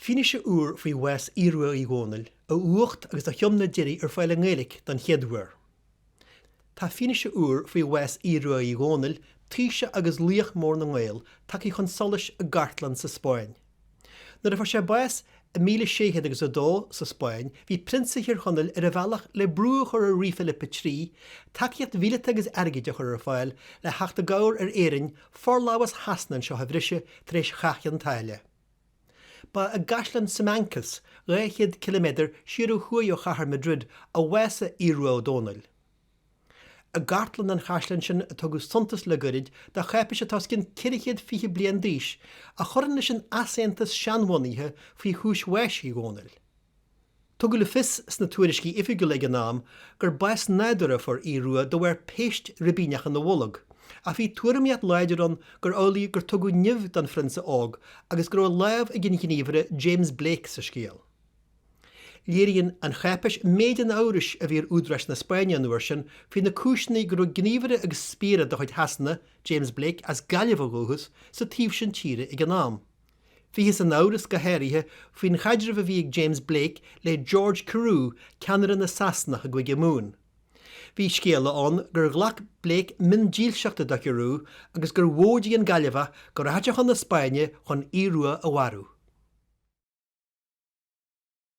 Fianaise úr faoi bhás Aodh Rua Uí Dhónaill, a uacht agus a thiomna deiridh ar fáil i nGaeilge don chéad uair. Tá fianaise úr faoi bhás Aodh Rua Uí Dhónaill, taoiseach agus laoch mór na nGael, tagtha chun solais i gcartlann sa Spáinn. Nuair a fuair sé bás i 1602 sa Spáinn, bhí prionsa Thír Chonaill ar a bhealach le brú a chur ar Rí Philip 3 tacaíocht mhíleata agus airgid a chur ar fáil le theacht i gcabhair ar Éirinn forlámhas Shasana anseo a bhriseadh tar éis Chath Chionn tSáile. Ba i gCaisleán Simancas, 200 ciliméadar siar ó thuaidh ó chathair Madrid, a bhásaigh Aodh Rua Ó Dónaill. I gcartlann an chaisleáin sin a tugadh suntas le gairid do cháipéis atá os cionn 420 bliain d'aois, a chuireann leis an easaontas seanbhunaithe faoi chúis bháis Uí Dhónaill. Tugadh le fios sna tuairiscí oifigiúla ag an am gur bás nádúrtha a fuair Aodh Rua de bharr péist ribíneach ina bholg, ach bhí tuairimíocht láidir ann gur amhlaidh gur tugadh nimh don phrionsa óg agus go raibh lámh ag an ghníomhaire James Blake sa scéal. Léiríonn an cháipéis méid an amhrais a bhí ar údaráis na Spáinne an uair sin faoi na cúiseanna go raibh gníomhaire agus spiaire de chuid Shasana, James Blake, as Gaillimh ó dhúchas, sa taobh sin tíre ag an am. Bhíothas in amhras go háirithe faoin chaidreamh a bhí ag James Blake le George Carew, ceannaire na Sasanach i gCúige Mumhan. Bhí scéala ann gur ghlac Blake mionn dílseachta do Charew agus gur mhóidigh an Gaillimheach go rachadh sé chun na Spáinne chun Aodh Rua a mharú.